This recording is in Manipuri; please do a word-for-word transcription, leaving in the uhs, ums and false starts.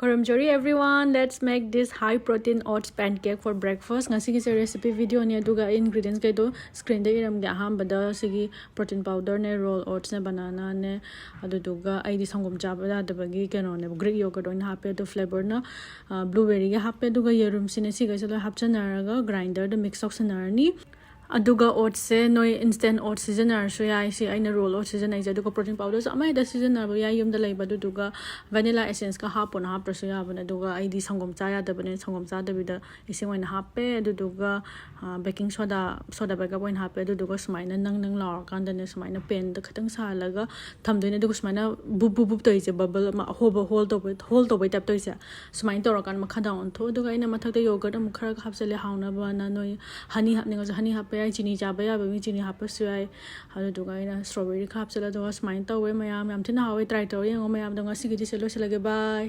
ꯈꯨꯔꯨꯝꯖꯔꯤ everyone, let's make this high protein oats pancake for breakfast. ꯉꯁꯤꯒꯤꯁꯦ recipe videoꯅꯦ, ꯑꯗꯨꯒ ꯑꯩ ingredients ꯀꯩꯗꯣ screenꯗ ꯏꯔꯝꯒꯦ꯫ ꯑꯍꯥꯟꯕꯗ ꯁꯤꯒꯤ protein powderꯅꯦ, roll oatsꯅꯦ, bananaꯅꯦ, ꯑꯗꯨꯗꯨꯒ ꯑꯩꯗꯤ ꯁꯪꯒꯣꯝ ꯆꯥꯕ ꯌꯥꯗꯕꯒꯤ ꯀꯩꯅꯣꯅꯦꯕ, Greek yogurt ꯑꯣꯏꯅ ꯍꯥꯞꯄꯦ꯫ ꯑꯗꯣ flavorꯅ blueberryꯒꯤ ꯍꯥꯞꯄꯦ꯫ ꯑꯗꯨꯒ ꯌꯦꯔꯨꯝꯁꯤꯅꯦ, ꯁꯤꯈꯩꯁꯦ ꯂꯣꯏ ꯍꯥꯞꯆꯟꯅꯔꯒ grinderꯗ mix ꯇꯧꯁꯟꯅꯔꯅꯤ꯫ ꯑꯗꯨꯒ oatsꯁꯦ ꯅꯣꯏ instant oats ꯁꯤꯖꯤꯟꯅꯔꯁꯨ ꯌꯥꯏ꯫ ꯁꯤ ꯑꯩꯅ roll oats ꯁꯤꯖꯤꯟꯅꯩꯁꯦ꯫ ꯑꯗꯨꯒ protein powderꯁꯨ ꯑꯃ ꯍꯦꯛꯇ ꯁꯤꯖꯤꯟꯅꯕ ꯌꯥꯏ ꯌꯨꯝꯗ ꯂꯩꯕ꯫ ꯑꯗꯨꯗꯨꯒ vanilla essenceꯀ ꯍꯥꯞꯄꯣꯅ ꯍꯥꯞꯇ꯭ꯔꯁꯨ ꯌꯥꯕꯅꯦ꯫ ꯑꯗꯨꯒ ꯑꯩꯗꯤ ꯁꯪꯒꯣꯝ ꯆꯥ ꯌꯥꯗꯕꯅꯤꯅ ꯁꯪꯒꯣꯝ ꯆꯥꯗꯕꯤꯗ ꯏꯁꯤꯡ ꯑꯣꯏꯅ ꯍꯥꯞꯄꯦ꯫ ꯑꯗꯨꯗꯨꯒ baking soda, soda bake up ꯑꯣꯏꯅ ꯍꯥꯞꯄꯦ꯫ ꯑꯗꯨꯗꯨꯒ ꯁꯨꯃꯥꯏꯅ ꯅꯪ ꯅꯪ ꯂꯥꯎꯔꯀꯥꯟꯗꯅꯦ, ꯁꯨꯃꯥꯏꯅ panꯗ ꯈꯤꯇꯪ ꯁꯥꯍꯜꯂꯒ ꯊꯝꯗꯣꯏꯅꯦ꯫ ꯑꯗꯨꯒ ꯁꯨꯃꯥꯏꯅ ꯕꯨꯞ ꯕꯨꯞ ꯕꯨꯞ ꯇꯧꯔꯤꯁꯦ, bubble ꯑꯃ ꯑꯍꯣꯕ ꯍꯣꯜ ꯇꯧꯕ, ꯍꯣꯜ ꯇꯧꯕꯩ type ꯇꯧꯔꯤꯁꯦ, ꯁꯨꯃꯥꯏꯅ ꯇꯧꯔꯀꯥꯟꯗ ꯃꯈꯥꯗ ꯑꯣꯟꯊꯣꯛ꯫ ꯑꯗꯨꯒ ꯑꯩꯅ ꯃꯊꯛꯇ yogurt ꯑꯃꯨꯛ ꯈꯔꯒ ꯍꯥꯞꯆꯜꯂꯦ ꯍꯥꯎꯅꯕꯅ꯫ ꯅꯣꯏ honey ꯍꯥꯞꯅꯤꯡꯉꯁꯨ honey ꯍꯥꯞꯄ ꯌꯥꯏ, ꯆꯤꯅꯤ ꯆꯥꯕ ꯌꯥꯕ ꯃꯤ ꯆꯤꯅꯤ ꯍꯥꯞꯄꯁꯨ ꯌꯥꯏ꯫ ꯑꯗꯨꯗꯨꯒ ꯑꯩꯅ strawberry ꯈꯔ ꯍꯥꯞꯆꯜꯂꯦ꯫ ꯑꯗꯨꯒ ꯁꯨꯃꯥꯏꯅ ꯇꯧꯋꯦ꯫ ꯃꯌꯥꯝ ꯌꯥꯝ ꯊꯤꯅ ꯍꯥꯎꯋꯦ, try ꯇꯧꯔ ꯌꯦꯡꯉꯣ ꯃꯌꯥꯝꯗꯣ꯫ ꯉꯁꯤꯒꯤꯗꯤ ꯁꯤ ꯂꯣꯏꯁꯤꯜꯂꯒꯦ, bye꯫